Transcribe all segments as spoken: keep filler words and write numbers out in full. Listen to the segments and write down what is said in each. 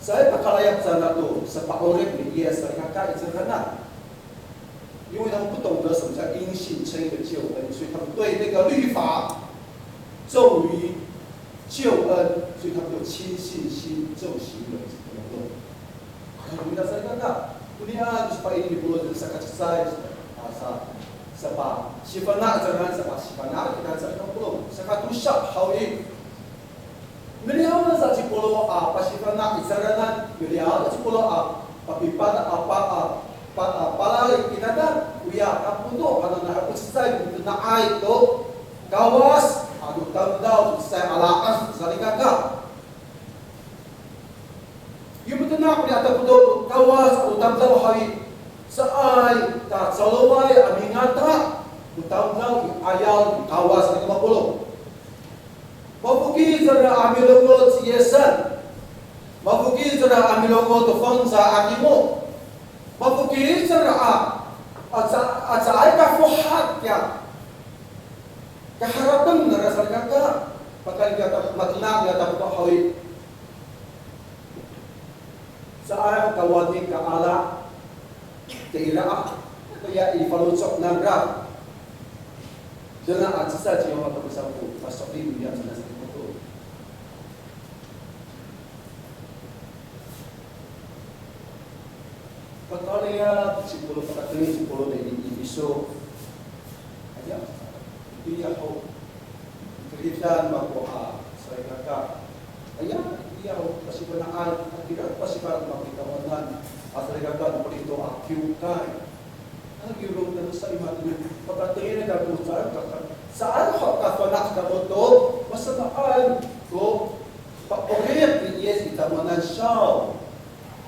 Caay pakalayap cangra to sapa'orip ni Yis salikaka i cangraan. 因为他们不懂得什么叫因信称义的救恩，所以他们对那个律法重于救恩，所以他们就轻信心重行为，这么做。Haleluya, salikaka. Onian ko sapa'ini ni Pawlo, sakacecay, a, sa, sapasifana' cangraan, sapasifana' kita cangraan Pawlo. Sakatosa haw i, miliyaw sa ci Pawlo a pasifana' i cangraan, miliyaw sa ci Pawlo a papipata' a pa, a, pa, a, palali kitanan, oya, tapoto, ano na, o cecay, mitena'ay to Kawas, ano tamdaw, cecay a laen, salikaka. Yo mitena' koni a tapoto to Kawas, ano tamdaw haw i, caay tacaloway a mingata, o tamdaw i 'ayaw no Kawas, salikaka Pawlo. Mafokil cangra a milongoc ci Yisan. Mafokil cangra a milongoc to Fangcalay a 'Adingo. Mafokil cangra a, a ca, a caay ka fohat kiya kaharateng nangra salikaka. Pakayni kiya ta, matena' kiya tapoto haw i, caay ka wani ka ala, tira a, atoya i faloco' nangra. Dena a cecay ci Yis a takosa ko, paso'elin nira cangra salikaka. Pakayni ci Pawlo, pakatengil ci Pawlo i Episo. Aya, itiya ho. Keridan mako a salikaka. Aya, itiya ho, pasifana'an, a tira pasifana'an mako i tamowanan a salikaka, no palito a kiwkay. Ano, iro tano sa i matini, pakatengil kako saan, saan ho kafana' kamo to masamaan ko pa'orip ni Yis i tamowanan saw.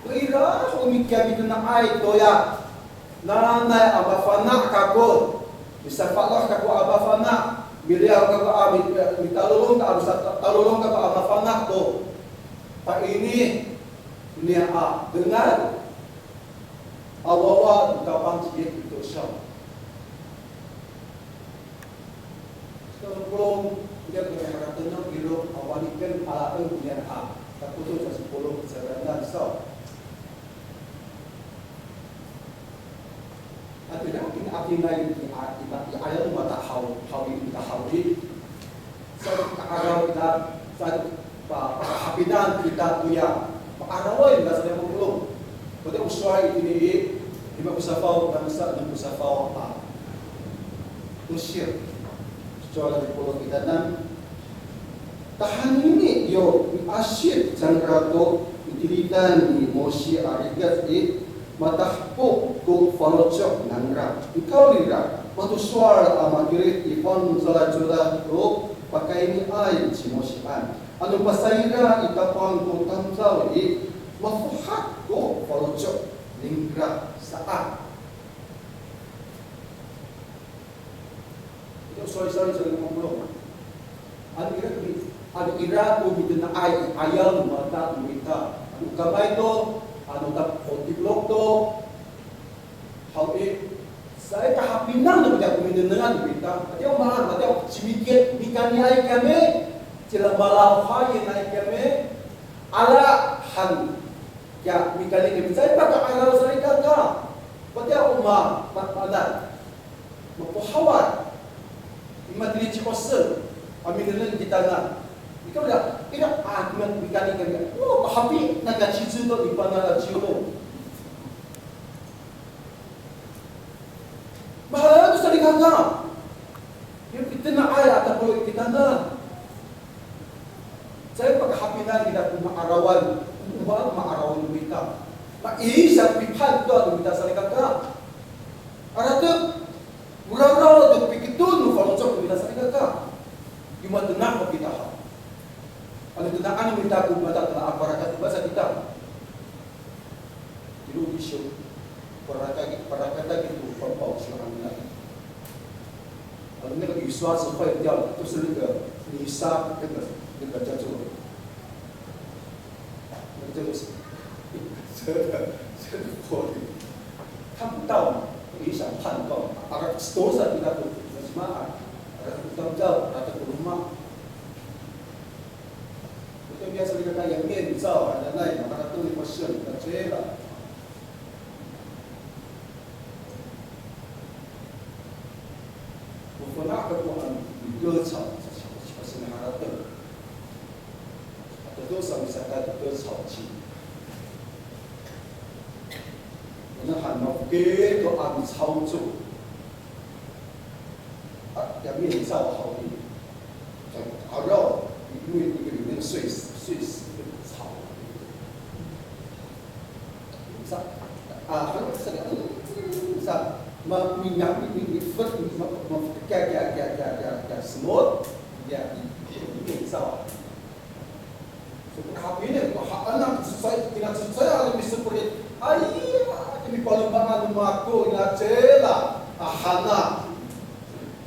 To ira ho mikiya mitena'ay toya nanay a mafana' kako, misafaloh kako a mafana', miliyaw kako a mi, mitalolong ka, misatalolong kako a mafana' to. Pa'ini, niya a, dengan a wawa no Tapang ci Yis Kristo saw. Saka polong, ira ko harateng no iro a waniken alaen niyam a, takoto sa sipolong i cangraan saw. Ato ira ko akinay i, i, i, i 'ayaw no mata haw, haw i, mita haw i. Sa ka'araw kita, sa pa, pakahapinang kita toya ma'araway, nasa niya mapolong. Pati o sowal itini i, lima ko safaw, nasa enem ko safaw, a, tosir. Sowal ni Pawlo kitanan. Tahanini yo miasip cangra to mitilidan ni Mosi a rikec i, matahepok ko faloco' nangra. Nikawrira, mato sowal a matilid i Fangcalay Codad to pakayniay ci Mosian. Ano pasayra i Tapang ko tamdaw i, mafohat ko faloco' ningra saan. Ito, sorry, sorry, sorry, mapolong. Ano ira, ano ira ko mitena'ay i 'ayaw no mata no mita. Ano kamay to, ano ta, o tiplok to. Haw i, caay kahapinang no mita ko minengnengan no mita. Matiya o maan, matiya o cimikit, mikaniay kami, cila malawhayinay kami, ala han, ya, mikaniay kami, caay paka'araw salikaka. Matiya o ma, ma, maanan. Mapohawan. Matini ci Oseng. A minengneng kitanan. Ikaw ira, ira, a, kiman, mikani kami. O, pahapi, naka cicu to, i panala ciyo. Mahaen to salikaka. Yo mitena'ay a tapolo i kitanan. Caay pakahapinang kita ko ma'arawan, o maan ma'arawan no mita. Maisa pipan to no mita salikaka. Aratek, morawraw to piketon no faloco' no mita salikaka. Yo matena' kita ha. Ano tenaan no mita ko mata tona a parakat, masa kita. Iro kisyo, parakatay, parakatay kito, papaw, siyang nila. 啊，那个雨刷是坏掉了，就是那个泥沙，那个，那个叫做，那个叫做什么？这个，这个玻璃看不到嘛，影响判断嘛。啊，多少比较多，什么啊？啊，当叫，啊，这个嘛。 Ito biya salikaka ya 面罩 hananay, makarato 上面在读割草机，那还蛮给个按操作。啊，表面造好的，然后因为那个里面碎石碎石那个草。Sa, a, ano sa, sa, ma, mi, mi, mi, mi, ma, ma, kaya, kaya, kaya, kaya, kaya, semot, ya, i, i, i, sa. So, kapini, ma, ha, anak, sa, kina, sa, sa, ano, mi, sa, puri, ay, mi, palumaan, mako, ina, cela, a, hana.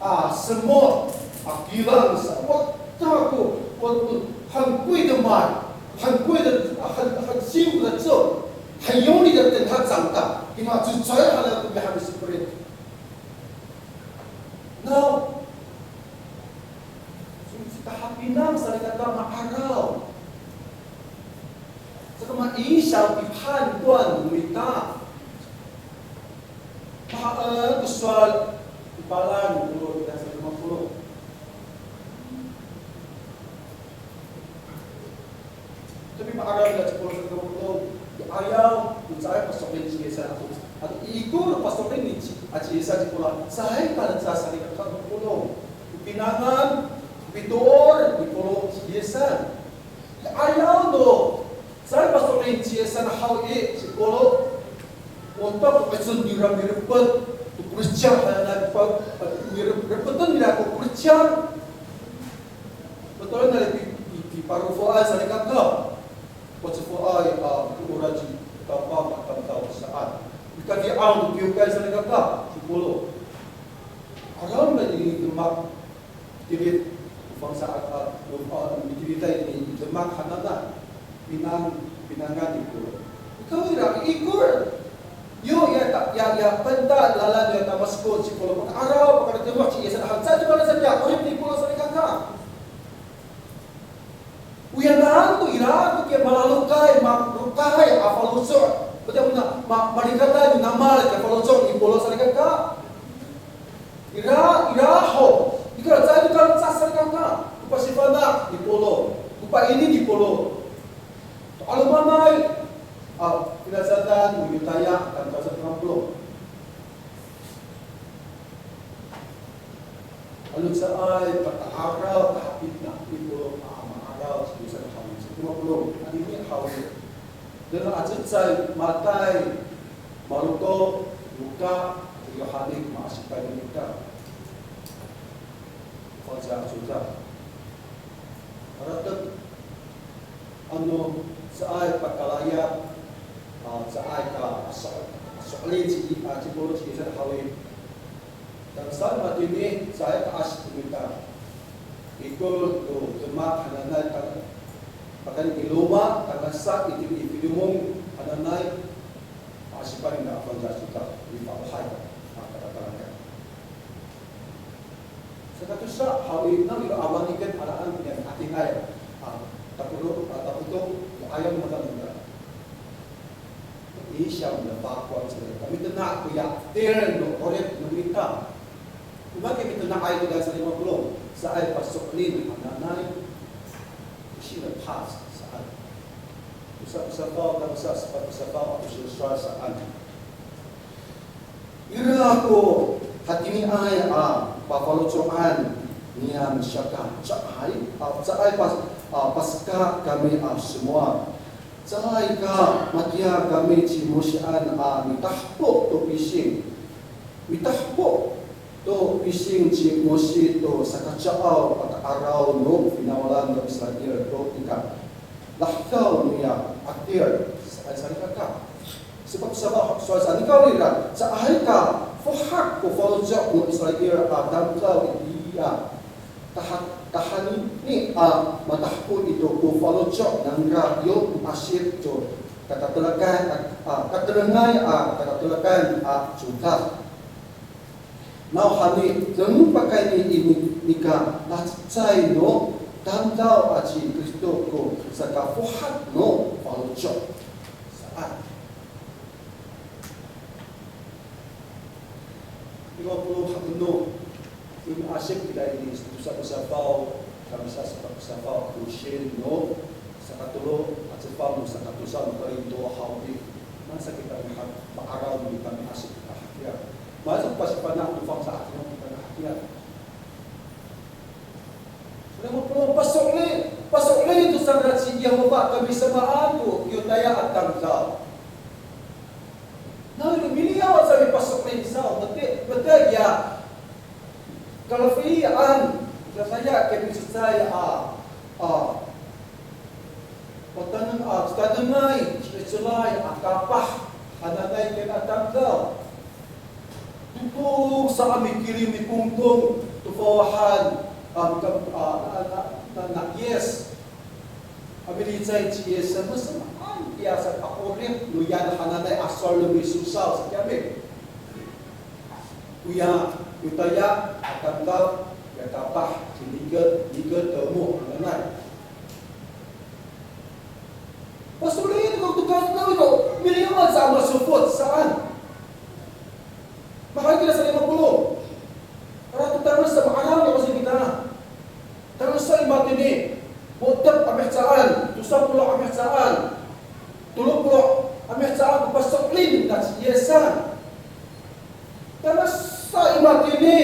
A, semot, a, kilang sa, wata ko, ko, ko, 很贵的买，很贵的，啊，很，很辛苦的做，很用力的等它长大，给它煮出来，还要特别还没是不认。No. So, kita hapinang sa kita ma'araw. Sa ka ma影响 pi判断 no mita. Mahaen ko sowal i Palan, polo, kita sa lima polo. Tapi ma'araw kita sa polo, sa lima polo, i 'ayaw, o caay paso'elin ci Yisan ato, ato i ikor paso'elin ni ci, a, ci Yisan ci Palan, caay palecad sa lima polo. Pinangan, pitoor, i polo ci Yisan. I 'ayaw no, caay paso'elin ci Yisan haw i, ci Polo. Onta ko 'icel nira mirepet to Kristiyan hananay, pa, mire, repeten nira ko Kristiyan. Pato'eray nira pi, pi, piparofoay salikaka. Pacofoay, a, ko oraci, tamdaw, a, tamdaw saan. Mikadi'aw to kiwkay salikaka, ci Polo. 'Araw nira i demak. Tilid, o fangsa a, a, o, a, mitiliday i, i demak hananay, pinang, pinangan i Polo. Ikawrira, i ikor. Yo, ya, ta, ya, ya, penta, lalan, ya, Damasko, ci Polo, paka'araw, paka'araw, demak, ci Yisan, han, sa, demak, sa, ya, 'orip ni Polo salikaka. Oyanan to ira to kiya malalokay, malokay a faloco'. Pati ona, ma, malikatay no namal kiya faloco' ni Polo salikaka. Ira, ira ho. Ira caay to kalecad salikaka. Ko pasifana' ni Polo. Ko paini ni Polo. To 'alomanay a finacadan no Yotaya, tamdaw sa lima polo. Ano caay pata'araw, tahapinang ni Polo a ma'araw, sa tosa haw i, sa lima polo, anini haw i. Deng a cecay, Matay, Maroko, Luka, Yohani, ma'asipay no mita. Fangcal a codad. Harateng, ano caay pakalayap, a, caay ka, a, so, so'elin ci, a, ci Polo ci Yisan haw i. Tangsa matini, caay ka asi to mita. Ikor to demak hananay, tang, pakayni i Roma, tangasa itini i Filemon hananay, ma'asipay nira a fangcal a codad, mipa'ohay, a, pakatalangka. Saka tosa haw i, nang ira awan i, ken alaan niyam hatingay, a, taporo, a, tapoto, i 'ayaw no mata no mita. 影响 no 发光 sa ita. Mitena' koya 'etil no 'orip no mita. O maan ko mitena'ay to, sa lima polo, caay paso'elin hananay. Tosa no 'epat saan. Tosa ko safaw, tangasa sepat ko safaw, ato sowal saan. Ira ko hatiniay a pafaloco'an niyam saka, caay, a, caay pas, a, paseka kami a somowal. Caay ka matiya kami ci Mosian a mitahpo to pising. Mitahpo to pising ci Mosi to saka caaw pata'araw no finawlan no Israil to nika lahedaw noya 'atir, sa, salikaka. Sepat ko safaw, sowal sa, nikawrira, caay ka fohat ko faloco' no Israil a tamdaw itiya. Taha, tahani a matahpo ito ko faloco' nangra yo ma'asip to katatelekan, a, katelengay a katatelekan a codad. Nawhani, deng pakayni i, nika lacecay no tamdaw aci Kristo ko sakafohat no faloco' saan. Lima polo' haen no, yo miasip kita ini, tosa ko safaw, tangasa sepat ko safaw, kosin no, saka to Sa Korinto haw i, masa kita miha, ma'araw no mita miasip kita hakiya. Masa pasifana' to fangsa hakiya kita hakiya. Saan ko paso'elin, paso'elin to saan ci Yehowa kamisamaan to Yotaya a tamdaw. Nawiro miliyaw sa mipaso'elin saw, mati, mati ya. Kalafian, kasaya kami cecay a, a, pataneng, a, tanengay, cecay a kapah, hananay kami a tamdaw. Dipong sa a mikili mikongtong to fawahan, a, ka, a, na, na, na, na, yes. A milicay ci Yis, masamaan kiya sa pa'orip no yan hananay a sowal no miso saw sa kiyami. Oya, Yotaya a tamdaw, ya kapah ci Niko, Nikotemo hananay. Paso'elin ko to ka, nawiro miliyaw sa masofot saan. Mahaen kita sa lima polo'. Para to tangan sa ma'araw ya ko sa kita. Tangan sa i matini. Mo^tep a mihecaan, tosa polo' a mihecaan, tolo polo' a mihecaan ko paso'elin na ci Yisan. Tangan sa i matini.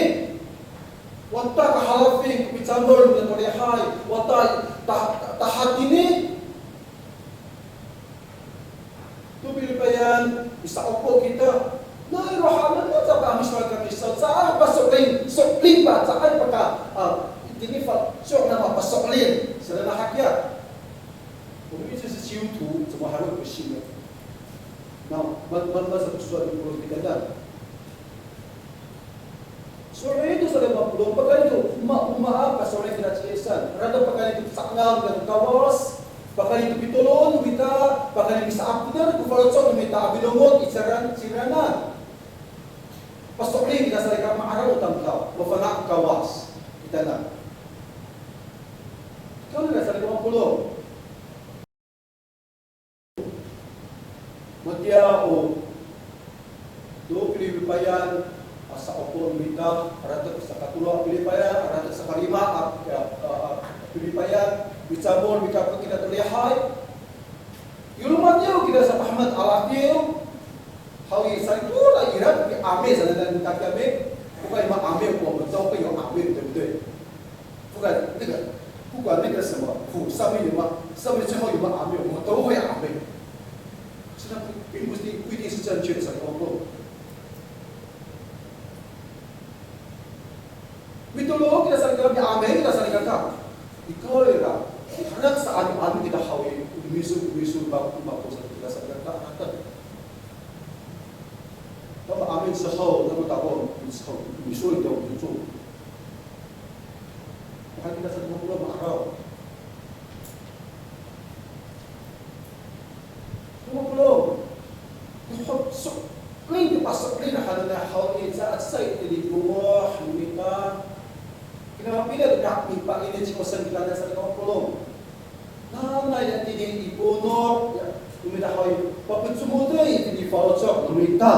Wata ka halafin ko picamol nira to lihay. Wata ta, ta, tahatini. To Pilipayan, misa'opo kita. Nawiro hanan, caay pa a misowal kami saw, caay paso'elin, so'elin pa, caay paka, a, itini fa, so'elin na mapaso'elin. Saan hakiya. 我们一直是基督徒，怎么还会不信呢？那慢慢慢慢说，不说你不会跟他。 So'elin to sa lima polo', pakayni to ma, o maan paso'elin kina ci Yisan. Rata pakayni to sa'angan kina to Kawas, pakayni to pitolon mita, pakayni misa'apoter ko faloco' no mita a milongoc i cira, ciraan. Paso'elin kina salikaka ma'araw tamdaw, mafana' Kawas kitanan. Kawrira sa lima polo'. Matiya o to Pilipayan a sa'opo mita, aratek sakatolo a Pilipayan, aratek sakalima a, a, a, a Pilipayan, micamol mikapot kina to lihay. Yo, matiya o kina sa pahemek a ladiw. Haw i, salikaka ira ko pi 阿妹 sa, na, na, mita pi 阿妹. 不管有没有阿妹，我们都会有阿妹，对不对？ 不管那个，不管那个什么谱上面有没有，上面最后有没有阿妹，我们都会阿妹。实际上并不是，不一定是正确的，成功不。Mitolon kita salikaka, mi'amay kita salikaka. Ikaw ira, hanak sa ano-ano kita haw i, miso, miso, ma, ma, kita salikaka, hatak. Tama amin sa haw, tama tawon, miso, miso, miso. Mahal kita sa lima polo' ma'araw. Lima polo'. So'elin, paso'elin hananay haw i, caay sa itini i pono' no mita. Kina mapila kita mipa'inay ci Yisan kitanan sa lima polo'. Nanay itini i pono' no mita haw i, papicomoden itini i faloco' no mita.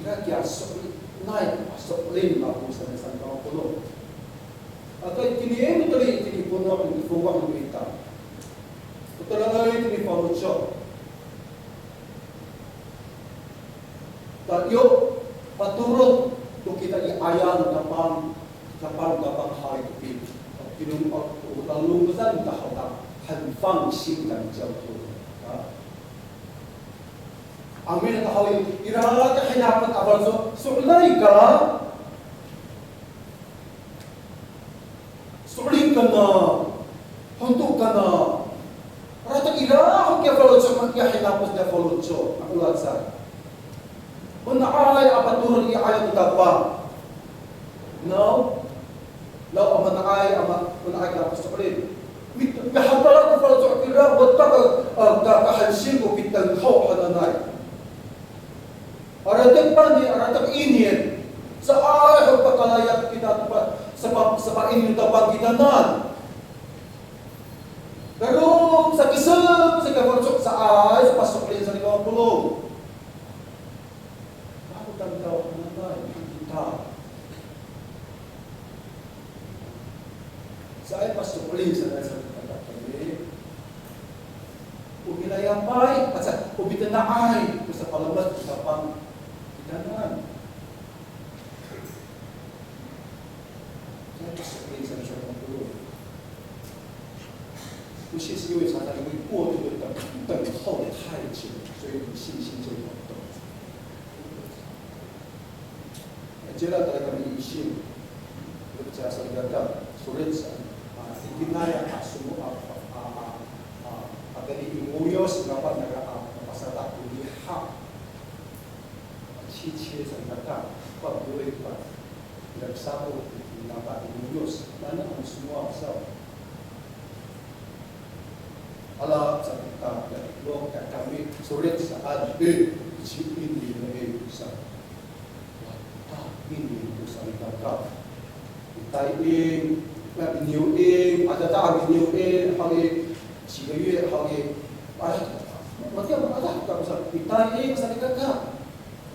Ira kiya so'elinay, so'elin mako sanay sa lima polo'. Aka itini i miteli itini i pono' no fongoh no mita. O tayra itini i faloco'. Ta yo, patorod to kita i 'ayaw no Tapang, Tapang, Tapang haw i ko pi, pi, lalong ko sa no ta haw ta, 很放心 kami, 叫做 a. Amin, ta haw i, ira ka hinapot a faloco', so'elinay ka. So'elin kana, honto kana. Ratek ira ho kiya faloco', kiya hinapot kiya faloco', a, o lacay. Mana'ay a patorod i 'ayaw no Tapang. Naw, naw a mana'ay a ma, mana'ay kiya paso'elin. Mi, mihatalak ko faloco' kira, wata ka, a, ka, kahansin ko pitenghaw hananay. Aratek pani, aratek inin. Caay ho pakalayap kita to pa, sapa, sapaini to Tapang kitanan. Pero sa kisem, sa kafaloco' caay, sa paso'elin sa lima polo'. Mako tamdaw hananay kita. Caay paso'elin sanay sa kita kami. Pay, aca o pitena'ay ko sapalemed ko tapang kitanan. Sa, sa, sa, 不是因为常常因为过度的等，等候太久，所以你信心就软弱。Cila talaga mi isin, sa salikaka, solinay, a, ikinaya, a, sumo, a, a, a, a, a, tali i ngoyos, ngapa nara, a, pasata ko liha. Cicil salikaka, pabuloy pa, ira ko sako, ngapa i ngoyos, nano ang semua sa. Ala sa kita, ya, lo, ya, kami, solit saan, e, ci ini, e, sa. Wata, ini, ko salikaka. Itay i, na, biniw i, adada, biniw i, hali, 几个月 hali, a, matiya, adada, ka, sa, itay i, salikaka.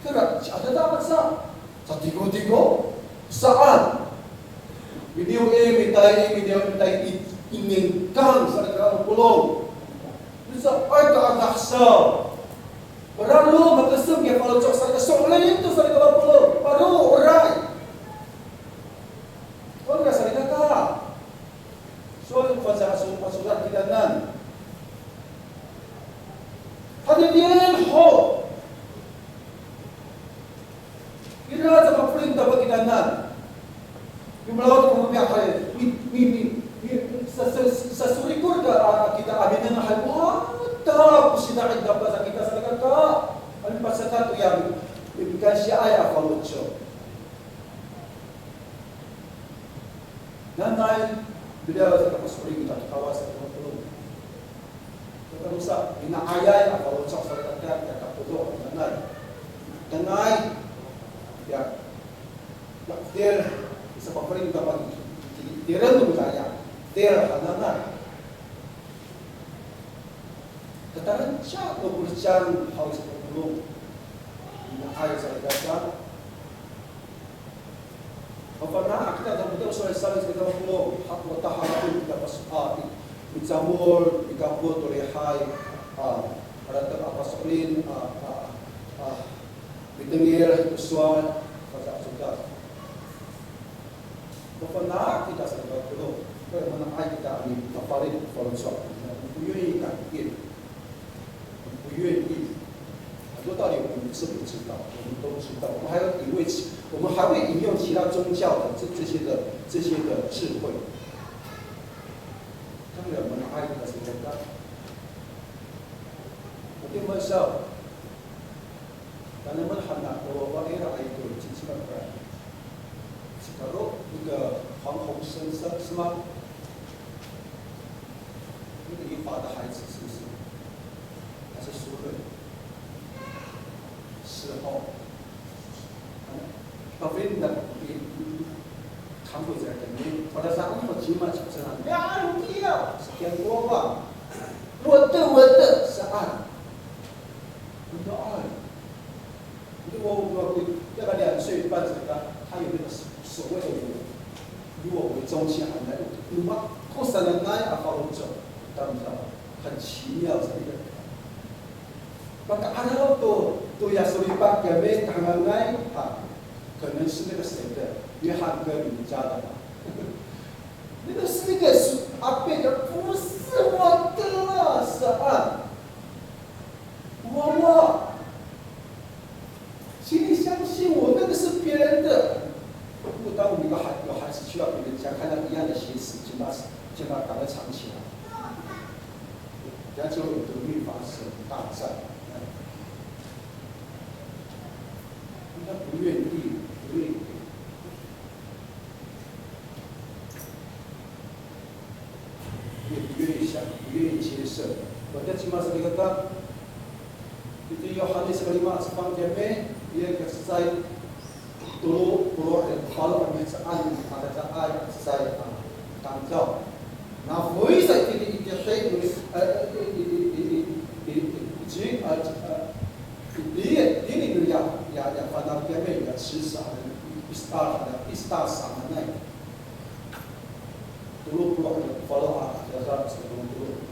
Kira, ci adada, sa, sa, tigo, tigo, saan. Biniw i, mitay i, biniw i, mitay i, i ningkang, salikaka, polong. Sa, ay, ka, adada, sa. Para lo, makesem, ya, faloco', salikaka, so'elin to, salikaka, polong. Paro, oray. Ora, salikaka. Sowal ko fangcalay a codad kitanan. Hatiniay ho. Ira sa pafelien to kitanan. Yo malaw to ko romi'ad hay, mi, mi, mi, mi, sa, sa, sasorikor ka, a, kita a minengneng hay, wata ko sina'in dapat sa kita salikaka. Ano pasakat to ya, mikansiyaay a faloco'. Nanay, miliyaw sa kapaso'elin kita to Kawas a polong. Tatosa, mina'ayay a faloco' salikaka, ya kapolong, nanay. Nanay, ya, ya, tir, sa pafelien kita pag, tireng no kita ya, tir, hananay. Tatarenca' no ko lecang haw i sapolong. Mina'ay salikaka. Mafana' kita, tamdaw sowal saan kita mapolong, ha, wata harateng kita paso'elin, micamol, mikapot to lihay, a, harateng a paso'elin, a, a, a, mitengil to sowal, fangcalay a codad. Mafana' kita sa mapolong, mana'ay kita a mipafalid, faloco', 不愿意改变。 不愿意。很多道理我们是不知道，我们都知道，我们还要引用其，我们还会引用其他宗教的这，这些的，这些的智慧。当然，我们爱的是人家，我并不是要，当然我们很难，我，我，哎，哎，对，这，这个，这个，那个黄鸿升是，是吗？ 那个银发的孩子是不是？还是苏芮？是哦。Tapi ndak, i, i, kampung saya kan, pada saat ini cima cakap sana, ya, rupiah, sekian gobang. Wata, wata, saan. Berdoa. 因为我，我，我大概两岁半左右，他有那个所谓的我，以我为中心，还来，那么，kosa nanay a faloco'，当然很奇妙的一个。Paka'araw to, to ya soripak kami kahengangay, ha, 可能是那个谁的，约翰哥你们家的吧。那个是那个是阿贝的，不是我的啦，是啊。 娃娃，请你相信我，那个是别人的。如果当我们有孩，有孩子去到别人家，看到一样的鞋子，请把，请把赶快藏起来，等下就会有革命发生，大战。他不愿意，不愿意。 也不愿意想，不愿意接受。Wata cima salikaka, ito Yohanes lima a cefang kiyami, iya kacecay tolo polo' ira ko falo a mihecaan, a kacecay a tamdaw. Nafoy sa itini i tihi, e, i, i, itini, a, a, itini, itini no ya, ya, ya fanaw kiyami, ya cisa, a, ista, a, ista sanay. Tolo polo' ira ko falo a, a, a, tolo polo'.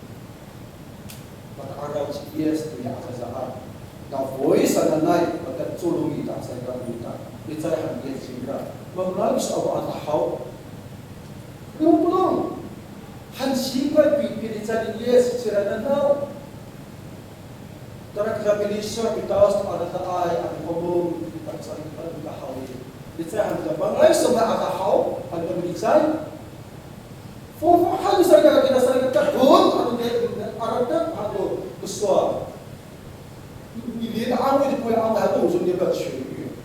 Mata'ang Ci Yis to ya adada a. Na foy sananay, mata colong ita, sa ita mita. Licay han Yis cingra. Mamalaw sa awa a tahaw. Polong, polong. Han sikoy pi, pilicay ni Yis cira nanaw. Tara kita pilicay, pitaos to adadaay a mikomong, kita sa ita mita haw i. Licay han kita, mamalaw sa awa a tahaw, han kita milicay. Fofo han sa ita, kita sa ita, don, ano de, aradak, ano, beswa. Ni, ni, ni, ano, di ko ya, ano, ano, so, ni, ba, swa,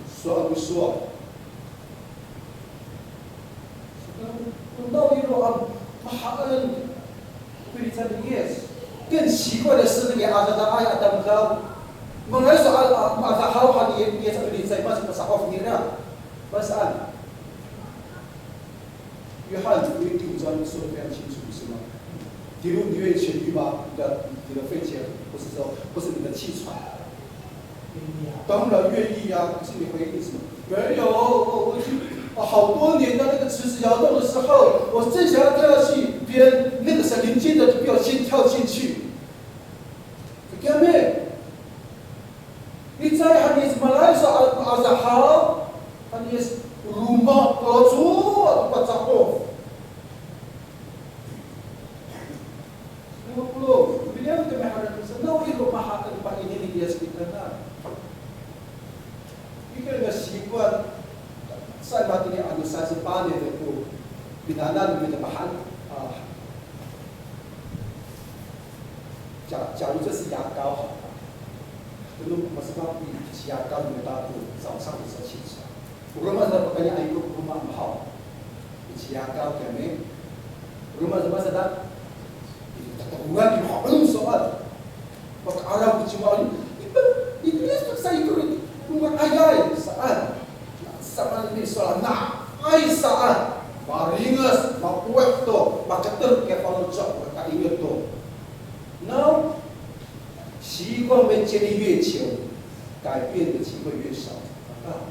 swa, beswa. Tondaw iro a mahaen pilicay ni Yis. 更奇怪的是，那个 adadaay a tamdaw. Manga'ay so a, a, ma'adahaw han ni Yis a pilicay, masa pasa'of nira. Masaan? 约翰福音第五章说得非常清楚，不是吗？提入逾越节律吗？你的，你的费节，不是说，不是你的气喘。 当然愿意呀，可是你回应什么？没有，我，我已经，啊，好多年在那个池子摇动的时候，我正想要跳下去，别人那个神灵见着就比我先跳进去。Kami, licay han Yis, ma'araw sa a, a'araw han Yis, roma, kacowa to pasa'of. Lima puluh. Biniyan kami hanan sa, nawiro mahaen pa'ini ni Yis kitanan. Ikor na sikowan, saan matini ano sa, sa panay ko pinangan no mita mahaen. 啊，假，假如这是牙膏好了，那么我们是不是牙膏里面大部分早上的时候清洗啊？ O roma sa pakayni a ikor, o roma haw. Miciyakaw kiyami. O roma sa, masa ta? Tatakowan, haen sowal. Paka'araw ko ciwang, ito, ito, ito sa ikor, ito. Roma ayay, saan? Saan ni sowal, na, ay saan? Maringes, mapowet to, maketer kiya faloco', makainget to. Now, 习惯被建立越久，改变的机会越少。啊。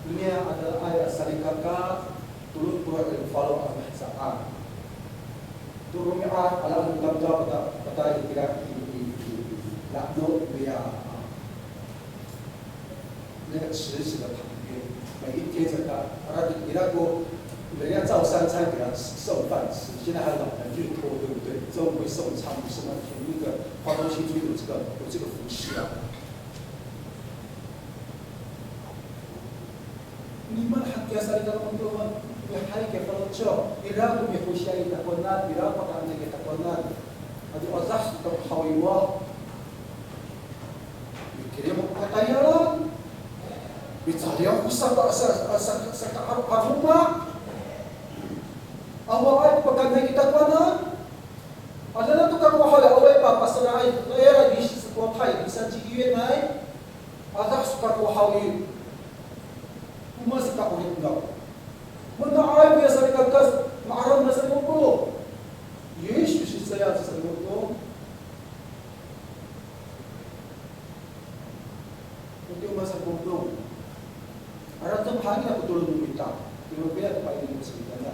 Iniya adaay a salikaka, tolo polo' a falo a mihecaan. To romi'ad, alaen no tamdaw, pata, patay kira i, i, i, i, la'eno nira, a, 那个池子的旁边，每一天这个，啊，那个，你那个，人家照三餐给他送饭吃，现在还有老人日托，对不对？中午会送餐，送到天，那个花东新村有这个，有这个服饰啊。 Nima han kiya salikaka no mato'asay, mihayi kiya faloco', ira ko mihosiay i takowanan, ira ko pakaenay i takowanan. Ato adah to haw i wa. Mikilim ko katayalan. Micaliyaw ko sa, sa, sa, sa, sa ka, karoma. Awaay ko pakaenay i takowanan. Adada to kako haw i, awaay ko pasayraay, kaya la bisi sa ko tay, bisa ci iwenay. Adah sa kako haw i, o maan sa kako ritngaw. Mana'ay ko ya salikaka, ma'araw na sa limo polo'. Yesus sa ya sa limo polo'. Oti o maan sa ko ritngaw. Ara to, mahani ako tolo no mita. Tolo pila to pa'ini ko sa mita na.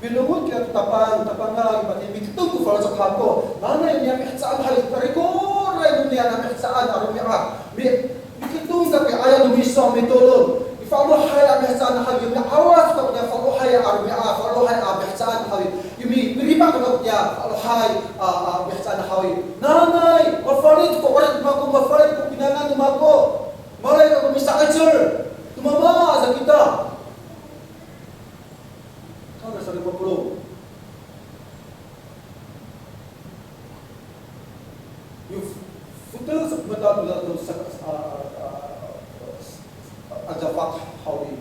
Milongoc kira to Tapang, Tapang a, mati miketong ko faloco' kako. Nanay niya mihecaan haw i, tarikoray no niya na mihecaan a romi'ad. Mi, miketong kako i, aya no miso mitolon. I falohay a mihecaan haw i, mi'awas kako niya falohay a romi'ad, falohay a mihecaan haw i. Yo mi, mirima kako niya falohay a, a mihecaan haw i. Nanay, mafalit ko 'orip mako, mafalit ko pinangan no mako. Malay kako misa'icel. To mama sa kita. Tanggal sa lima polo'. Yo, fotel sa pemata nila to sa, a, a, a, a, Jafat haw i.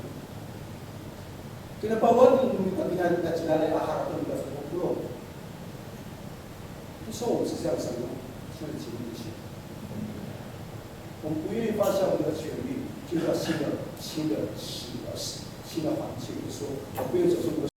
Kinapawan no mita kina, kina cinalay a harap nila sa lima polo'. 不是我们是这样想的，是你自己的。我们不愿意放下我们的权利，进入到新的、新的、新的、新的环境，就是说，我不愿意走出我们的